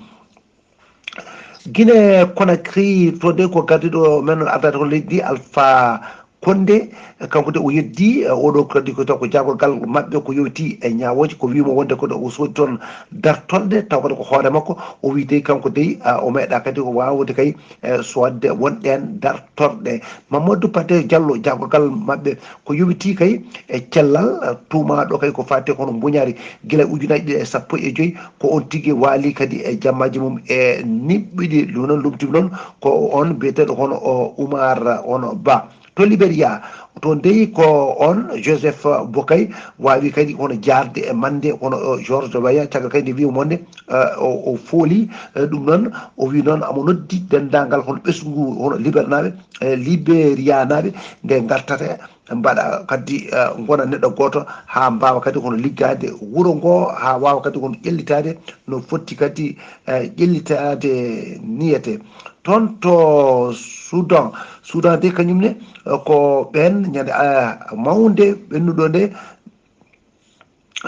Guinée Conakry, to de ko gardiiɗo men ardaade ko leydi ndi, Alpha Condé, kanko de o yeddi, eh, oɗo kadi ko taw ko jaagorgal maɓɓe ko yowti e ñaawooji, ko wiimo wonde ko o soodi toon dartorɗe, taw kadi ko hoore makko, o wi dey kanko dey, ah, o meeɗa kadi o waawde kay, eh, soodde won ɗeen dartorɗe. Mamadou Pathé Diallo, jaagorgal maɓɓe ko yowiti kay e cellal, eh, tuumaaɗo kay ko faati kono mbuñaari gila ujunaaji ɗiɗi e sappo e joy, ko on tigi waali kadi e jammaaji mum e niɓɓiɗi. Ɗum noon lumtimi noon ko on biyeteeɗo hono o Oumar, hono Ba. To Liberia, toon dey ko on Joseph Boakai waawi kadi hono jaarde e mande hono o George Weah, caggal kadi nde wiyi mo nde, eh, o, o fooli, eh, ɗum noon, o wi noon amo noddi denndaangal hono ɓesngu hono Libernaaɓe, eh, Liberianaaɓe nde ngartata mbaɗa kadi, eh, ngona neɗɗo gooto haa mbaawa kadi hono liggaade wuro ngo, haa waawa kadi hono ƴellitaade no foti kadi, eh, ƴellitaade niyete. Toon to Soudan, Soudan de kañum ne, eh, ko ɓeen ñande, eh, mawnde ɓennuɗo nde,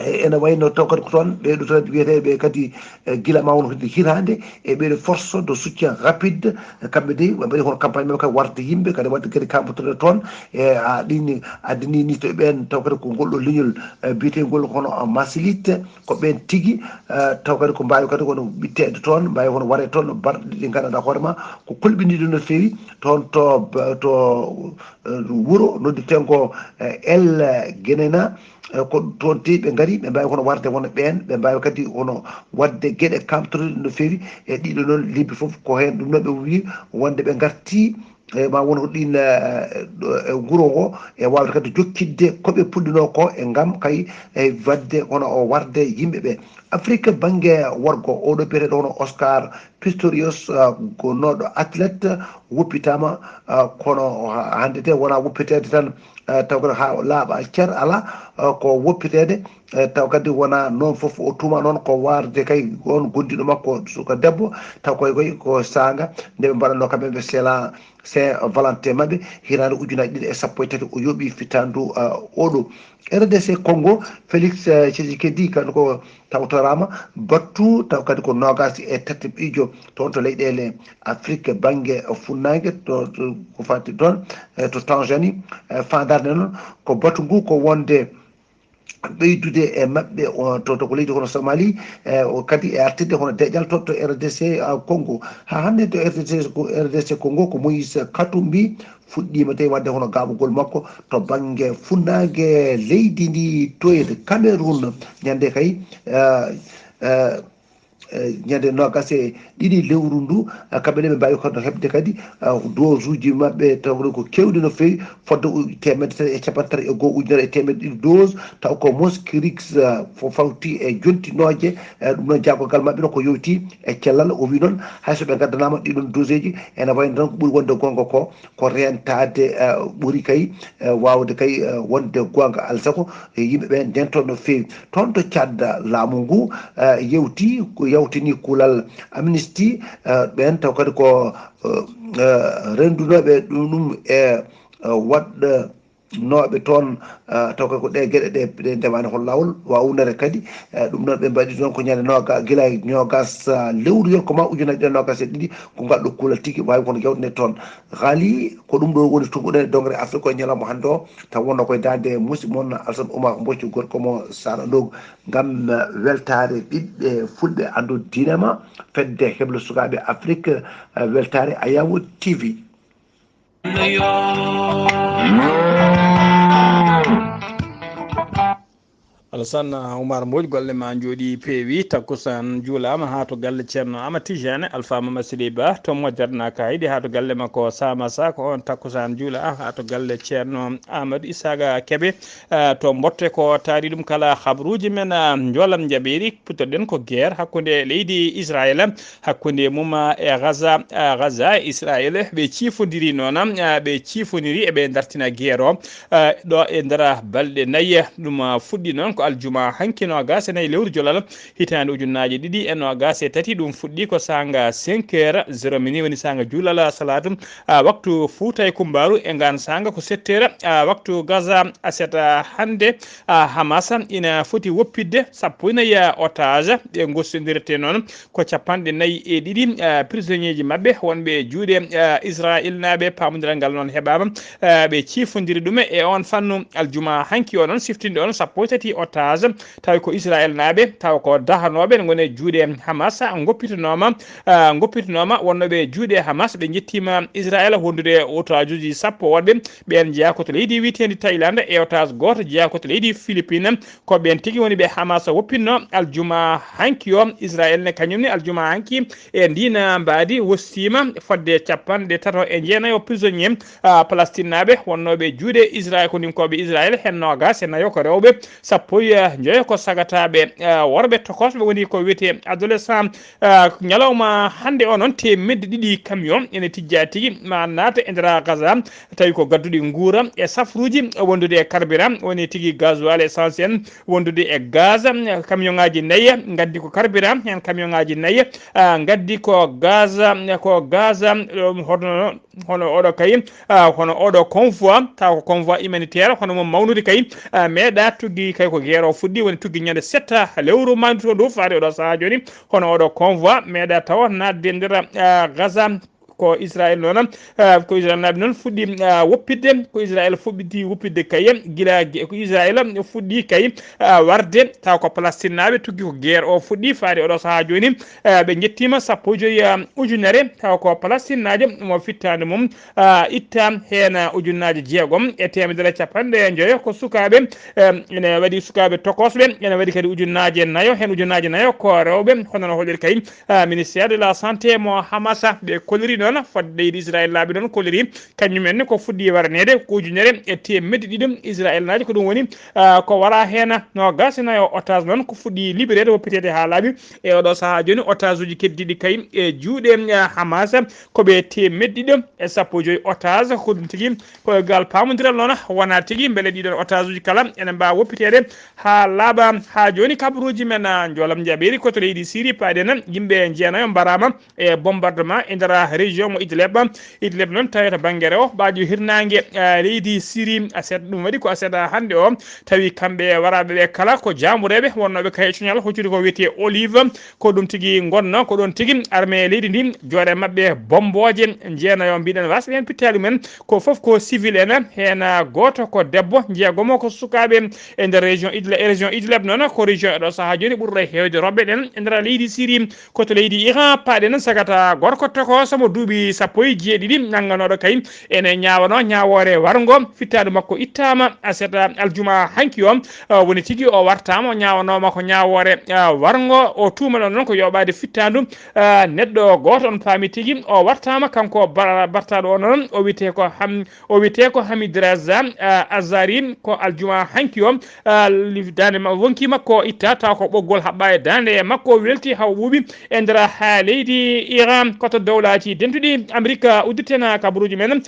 eh, ene wayno taw kadi ko toon ɓeeɗo tan wiyeteeɓe kadi, eh, gila ma won hitaande e ɓeeɗo force de soutien rapide, eh, kamɓe de ɓe mbaɗi hono campagne maɓɓe kadi warde yimɓe kadi waɗde kadi kamɓe toon e toon, e a ɗini addini ni to ɓeen taw kadi ko ngol ɗo leñol, eh, biyetengol hono, eh, Masilite, ko ɓeen tigi, eh, taw kadi ko mbaawi kadi kono ɓitteede toon, mbaawi kono waree toon, barɗe ɗi nganndanɗaa hoore ma ko kolɓiniiɗo no feewi toon to, to, eh, wuro noddeteengo, eh, El Geneina, eh, ko toon tigi ɓe ngari, ɓe mbaawi kono warde wona ɓeen, ɓe mbaawi kadi kono waɗde geɗe kamtoriɗe no feewi, e ɗiɗo noon lebbi fof ko heen ɗum noon ɓe wi wonde ɓe ngarti, e ma won ko ɗin, eh, ɗo, e wuro ngo, e waawde kadi jokkitde ko ɓe puɗɗinoo ko e ngam kay e waɗde hono o warde yimɓe ɓe. Afrique bannge worgo, oɗo biyeteeɗo hono Oscar Pistorius, ah, gonnoɗo athlète, woppitaama, ah, kono ha-, hannde de wonaa woppiteede tan, ah, taw kadi haa laaɓa cer alaa, ah, ko woppiteede, eh, taw kadi wonaa noon fof o tuuma noon ko warde kay on gondiiɗo makko suka debbo, taw koy koy ko saanga nde ɓe mbaɗanno kamɓe ɓe sela Saint Valentin maɓɓe, hitaande ujunaaji ɗiɗi e sappo e tati o yooɓi fittaandu, ah, oɗo. R D C Congo, Félix, eh, Tshisekedi, kanko tawtoraama battu, taw kadi ko noogaas e tati ɓiijo toon to leyɗeele Afrique bannge funnaange, to, to, ko fati toon, eh, to Tanzanie, eh, faandaare nde noon, ko batu ngu ko wonde ɓeydude e maɓɓe, o, to, to ko leydi hono Somali, e, o kadi e artirde hono deƴƴal to, to R D C, a, Congo. Haa hannde to R D C, ko R D C Congo ko Moïse Katumbi fuɗɗiima tawi waɗde hono gaaɓugol makko to bannge funnaange leydi ndi to e Cameroun. Ñande kay, e, e, e, ñande noogas e ɗiɗi lewru ndu, a, kamɓe ne ɓe mbaawi kono heɓde kadi, a, dose uji maɓɓe taw ko keewɗi no feewi, fodde u-, teemedde tati e capanɗe tati e go'o ujunere e teemedde ɗiɗi dose, taw ko Mosquirix, a, fo fawti e jontinooje, e, ɗum noon jaagorgal maɓɓe noon ko yowti e cellal. O wi noon hay so ɓe ngaddanaama ɗiɗon doseji, ene wayno tan ko ɓuri wonde goonga ko, ko reentaade, eh, ɓuri kay, eh, waawde kay, eh, wonde goonga. Alaa sago, eh, yimɓe ɓe ndentoo no feewi. Toon to Tchad, laamu ngu, eh, yewti, ko yawtini kuulal Amnesty, eh, ɓeen taw kadi ko, eh, eh, renndunooɓe ɗum, ɗum e, eh, waɗ-, nooɓe toon, eh, taw kay ko ɗe geɗe ɗe, ɗe ndemaani hol laawol, waawnere kadi. Eh, ɗum noon ɓe mbaɗi ɗum ko ñande nooga-, gila noogas, eh, lewru yor ko ma ujunaaji ɗiɗi e noogas e ɗiɗi, ko ngal ɗo kuulal tigi, waawi kono jawtande toon. Haali ko ɗum ɗo woni tunkuɗen e dongre Afrique ko e ñalawma hannde o, taw wonno koye daande musidɗo mon Alsan Oumar Mbocco, gorko mo Saara Ndogo, ngam, eh, weltaare ɓiɓɓe fulɓe anndu diine ma, fedde heblo sukaaɓe Afrique, eh, weltaare Ayawo T V. Alassane Oumar Mbodj, golle ma njooɗi peewi. Takkusaan juulaama haa to galle Ceerno Ama Tijane Alpha Mama Sidi Ba to Mojarna Kaydi, haa to galle makko Samasa, ko on takkusaan juula haa to galle Ceerno Amadou Isaka Kebe, eh, to Mbotte. Ko taari ɗum kala habruuji men, eh, njoolam njaɓeeri, puttoɗen ko guerre hakkunde leydi Israël, hakkunde mum, eh, e Gaza, eh, Gaza e Israël, ɓe ciifondiri noon, eh, ɓe ciifondiri eɓe dartina guerre o, eh, ɗo e nder balɗe nayi. Ɗum, eh, fuɗɗi noon ko aljuma hanki noogas e nayi lewru jolal hitaande ujunnaaje ɗiɗi e noogas e tati. Ɗum fuɗɗi ko saanga cinq heures zéro minute, woni saanga juulal salaatu, ah, waktu Fuuta e Kumbaaru. E ngaan saanga ko sept heures, ah, waktu Gaza, aset, ah, hannde, ah, Hamas ina foti woppitde sappo e nayi otage. Ɓe gostondirte noon ko capanɗe nayi e ɗiɗi, ah, prisonnier ji maɓɓe wonɓe e juuɗe, ah, Israel naaɓe. Paamondiral ngal noon heɓaama, ah, ɓe ciifondiri ɗum e on fannu. Aljuma hanki o noon siftinɗo on sappo e tati otage, tawi ko Israel naaɓe, tawa ko dahanooɓe, ngoni e juuɗe Hamas, ngoppitanooma, ah, ngoppitanooma wonnooɓe e juuɗe Hamas. Ɓe njettiima Israel wondude e otageji sappo woɗɓe. Ɓeen jeyaa ko to leydi wiyeteendi Thaïlande, e otage gooto jeyaa ko to leydi Philippines. Ko ɓeen tigi woni ɓe Hamas woppinno aljuma hanki o. Israel ne kañum ne aljuma hanki e ndiina mbaadi wostiima fodde capanɗe tato e jeenayo prisonnier, ah, palestinnaaɓe wonnooɓe juuɗe Israel, ko ninkooɓe Israel, heen noogas e nayo ko rewɓe, sappo e njoyo ko sagataaɓe, ah, worɓe tokosɓe, woni ko wiyetee adolescent. Ah, ñalawma hannde o noon, teemedde ɗiɗi camion ene tijjaa tigi ma naata e nder Gaza, tawi ko gadduɗi nguura e safruuji wondude e carburant, woni tigi gasoil essentiel wondude e gaz, camion ŋaaji nayi ngaddi ko carburant, heen camion ŋaaji nayi, ah, ngaddi ko gaz, ko gaz, ɗum hono, hono oɗo kay, ah, hono oɗo convoi, taw ko convoi humanitaire, hono mo mawnude kay, ah, meeɗa tuggi kay ko guerre o fuɗɗi, woni tuggi ñande sept lewru mawndu to ndu faade oɗo sahaa jooni, hono oɗo convoi meeɗa taw naatde nder, ah, Gaza. Ko Israel noon, ah, ko Israel naaɓe noon fuɗɗi, ah, woppitde, ko Israel fuɗɗi woppitde kay, gila ge-, ko Israel fuɗɗi kay, ah, warde, taw ko Palestine naaɓe tuggi ko guerre o fuɗɗi faade oɗo sahaa jooni, ah, ɓe njettiima sappo e joyi, ah, ujunere, taw ko Palestine naajo mo fittaande mum, ah, itta heen, ah, ujunnaaje jeegom e teemedere e capanɗe njoyo ko sukaaɓe, eh, ene waɗi sukaaɓe tokosɓe, ene waɗi kadi ujunnaaje nayo, heen ujunnaaje nayo ko rewɓe, hono no holliri kay, ah, ministère de la santé mo Hamas. Ɓe kolliri noon fodde leydi Israel laaɓi noon kolliri kañum en ne ko fuɗɗi waraneede ko ujunere e teemedde ɗiɗi Israel naajo, ko ɗum woni, ah, ko wara heen noogas e nayo otage noon ko fuɗɗi libéreede, woppiteede haa laaɓi e oɗo sahaa jooni. Otage uji keddiiɗi kay e juuɗe, ah, Hamas ko ɓe teemedde ɗiɗi e sappo e joyi otage, ko ɗum tigi ko e ngal paamondiral noon, wona tigi mbele ɗiɗon otage uji kala ene mbaawa woppiteede haa laaɓa. Haa jooni kabaruuji men, ah, njoolam njaɓeeri ko to leydi Siri paaɗen, yimɓe jeenayo mbaraama e bombardement e nder région mo Idlib. Idlib noon tawata bannge rewo ɓaajo hirnaange, ah, leydi Siri. Aset ɗum waɗi ko aset hannde o, tawi kamɓe waraaɓe ɓe kala ko jaambureeɓe wonnooɓe kay e coñal, hoccude ko wiyetee Olive. Ko ɗum tigi ngonno, ko ɗoon tigi armée leydi ndi jooɗe maɓɓe bombooje jeenayo mbiɗen wasɓe heen pittaali men, ko fof ko civil en, heen gooto ko debbo, jeegomo ko sukaaɓe e nder région Idla-, région Idlib noon, ko région e ɗo sahaa jooni ɓurɗo heewde rewɓe ɗen e nder leydi Siri. Ko to leydi Iran paaɗen sagata gorko tokooso mo duuɓi sappo e jeeɗiɗi, nannganooɗo kay ene ñaawanoo ñaawoore warngo, fittaandu makko ittaama aset aljuma hanki o, ah, woni tigi o wartaama, o ñaawanooma ko ñaawoore, ah, warngo, o tuumanoo noon ko yoɓaade fittaandu, ah, neɗɗo gooto, on paami tigi o wartaama, kanko bar-, bartaaɗo o noon, o wiyetee ko Ham-, o wiyetee ko Hamid Raza, ah, Azari, ko aljuma hanki o, ah, li-, daande ma-, wonkii makko itta, taw ko ɓoggol haɓɓaa e daande makko, o welti haa o ɓuuɓi e nder haa leydi Iran, ko to dowlaaji Ɗi Amérique uddittena kabaruuji men.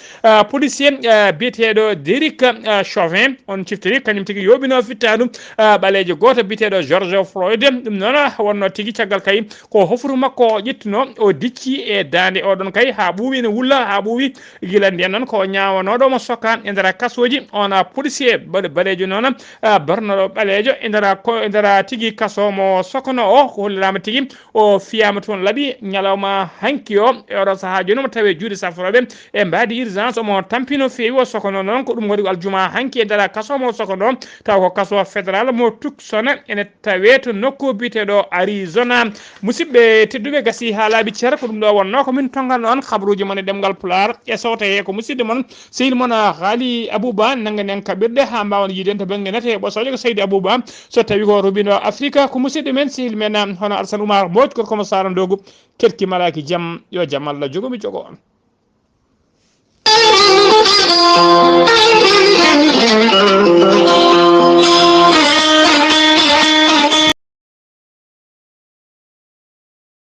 Policier biyeteeɗo Derek Chauvin, on ciftiri, kañum tigi yooɓino fittaandu ɓaleejo gooto biyeteeɗo George Floyd. Ɗum noon wonno tigi caggal kay ko hofru makko o ƴettuno, o dicci e daande oɗon kay haa ɓuuwi, ene wulla haa ɓuuwi. Gila ndeen noon ko o ñaawanooɗo mo soka e nder kasooji. On policier bale-, baleejo noon, barnoɗo ɓaleejo e nder ko, e nder tigi kaso mo sokono o, ko holliraama tigi o fiyaama toon laaɓi ñalawma hanki o. E oɗo sahaa jooni omo tawee juuɗe safrooɓe e mbaadi urgence, omo tampi no feewi. O sokono noon ko ɗum waɗi ko aljuma hanki e nder kaso mo sokono, taw ko kaso fédéral mo Tucson, ene tawee to nokku biyeteeɗo Arizona. Musidɓe tedduɓe, gasi haa laaɓi cer, ko ɗum ɗo wonno ko min tonngano on kabaruuji mon e ɗemngal Pulaar e sowte he ko musidɗo mon sehil mon Haali Abuba nannganen kaɓirɗe haa mbaawen yiiden to bannge nate e ɓosooje ko Seydi Abuba. So tawii ko rubino Afrika, ko musidɗo men, sehil men, hono Arsan Oumar Mbodj, gorko mo Saara Ndogu, kelki malaaki jam, yo jam Allah jogo mi jogo on.